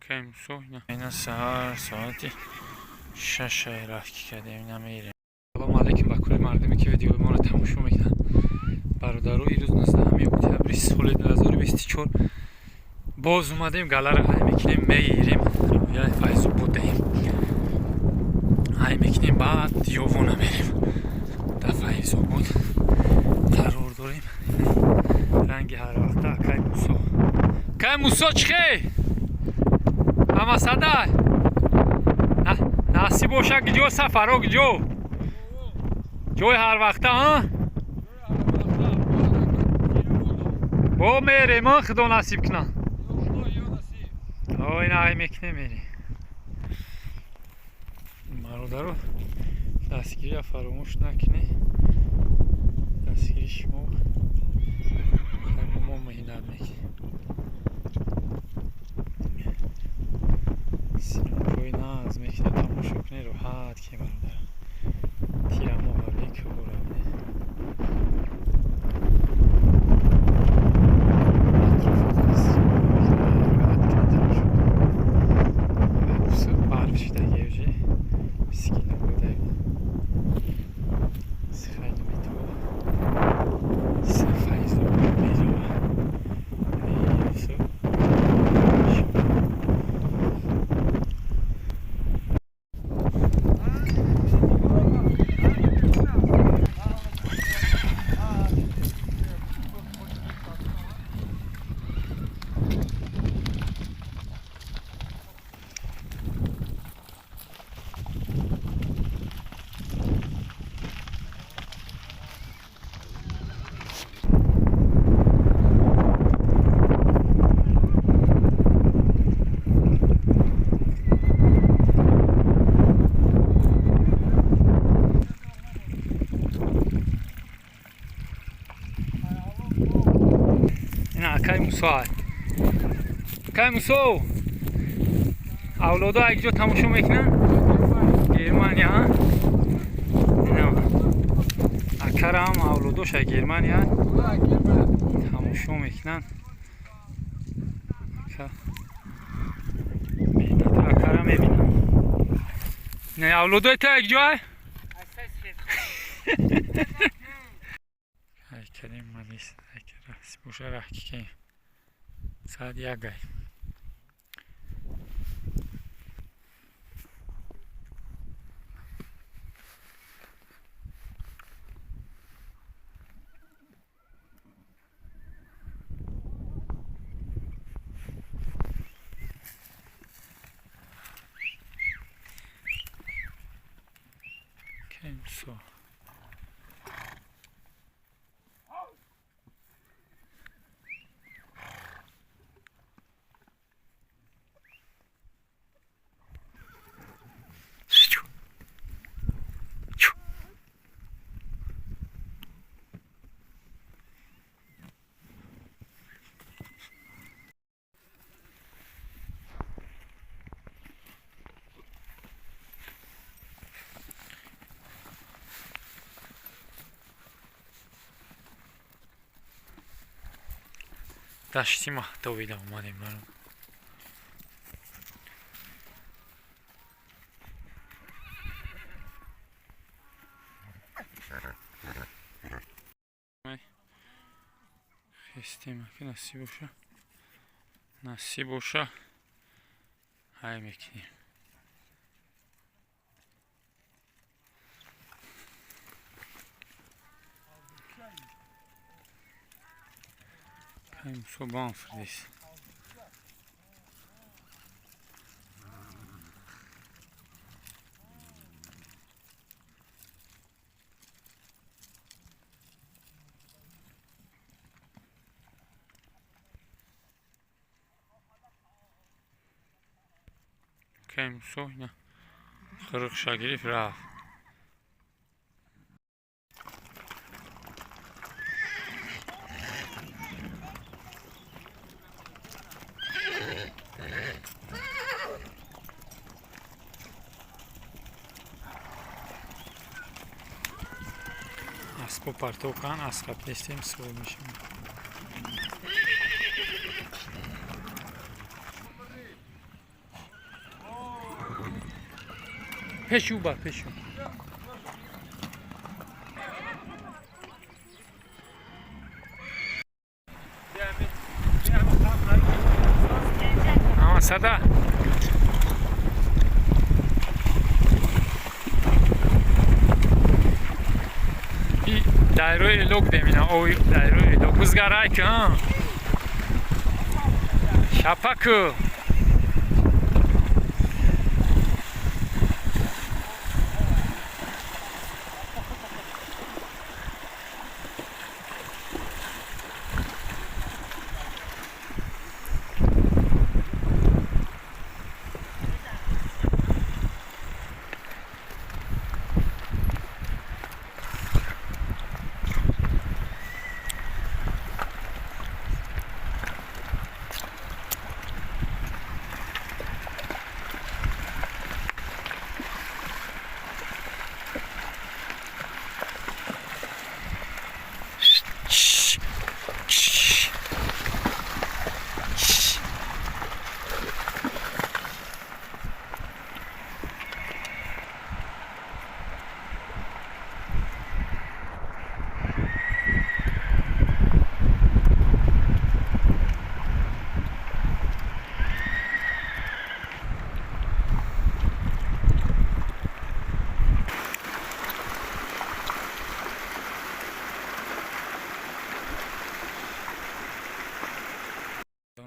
Кай Мусо, ина саҳар соати 6 рафт кардем, ина мерем. Салому алейкум ба кулли мардуме, ки видеои моро тамошо мекунанд. Бародаро, ирӯз 19 октябри соли 2024 боз омадем, галаро ҳай мекунем, меирем, я Файзобод даем, ҳай мекунем, баъд Ёвона мерем. Дар Файзобод қарор дорем. Ранги ҳар вақта акай Мусо. Акай Мусо, чӣ хел? Ҳама сада насиб боша. Гиҷо сафаро, гиҷо ҷои ҳар вақта, а? Бо мерем, а, худо насиб кунад. Ина ай мекунем, мерем. Бародаро, дастгирия фаромӯш накунед. Дастгири шумо мо меҳнат мекунем. Съёмкои нағз мекунем, тамошо кунед, роҳат ки, бародаро. Тирамоҳ бекӯра. Барф шидаги, уже скина буда. Сихайни метова. Файзобод мерава. Всё. Ина акай Мусо ай. Акай Мусо, авлодо як ҷо тамошо мекунанд? Германия, а? Ина акарам авлодош ай Германия тамошо мекунанд. Ака меҳнати акара мебинам. Не, авлодои ту як ҷо ай? Ҳайкалим манис боша, раҳ ки соат 1 ай. Кемсо. Дашти Маҳтобида омадем, баро. Хестем, ки насиб боша, насиб боша, ҳай мекунем. Мусо бамфрдис. Мусо ина хирқша гирифт, рафт. Аспо партов кан, асқаб нестем, сувор мешавем. Пешу бар, пешу. Ама сада. И дайрои лок демина, ой дайрои лок. Бузгарай ки, ҳа. Шапаку.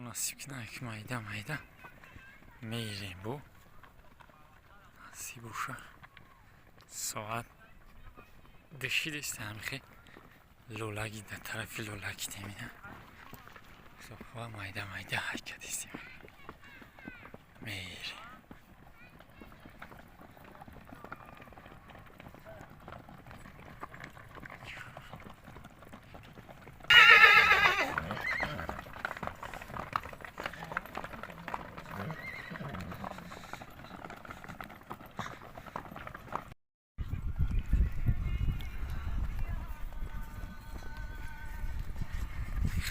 Насиб кина, ки майда майда меирем, бу насиб боша. Соат душидест, ҳамихе лолаги дар тарафи лолаги темина ва майда майда ҳаракатистем, меирем.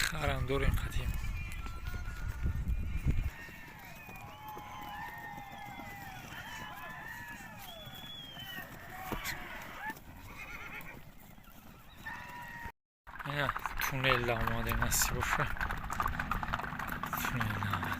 Харам дорем қадим. Ина туннел омадем, насиб боша, туннел омадем.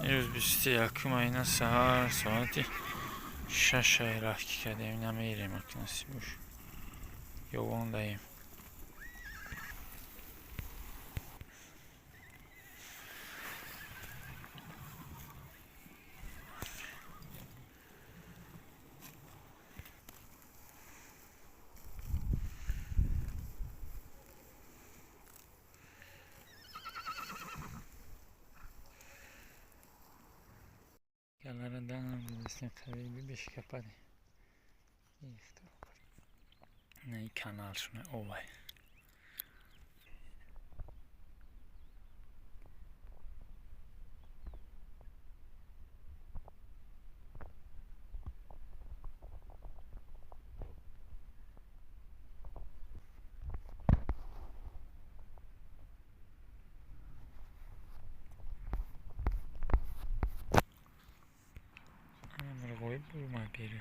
Имрӯз 21-ум, айна саҳар соати 6 рафт ки кардем, ина мерем, аки насиб боша, ёвондаем. Галараданам дидастем, қариби бешкапари на канал шуна овай. Мурғои бурма беру.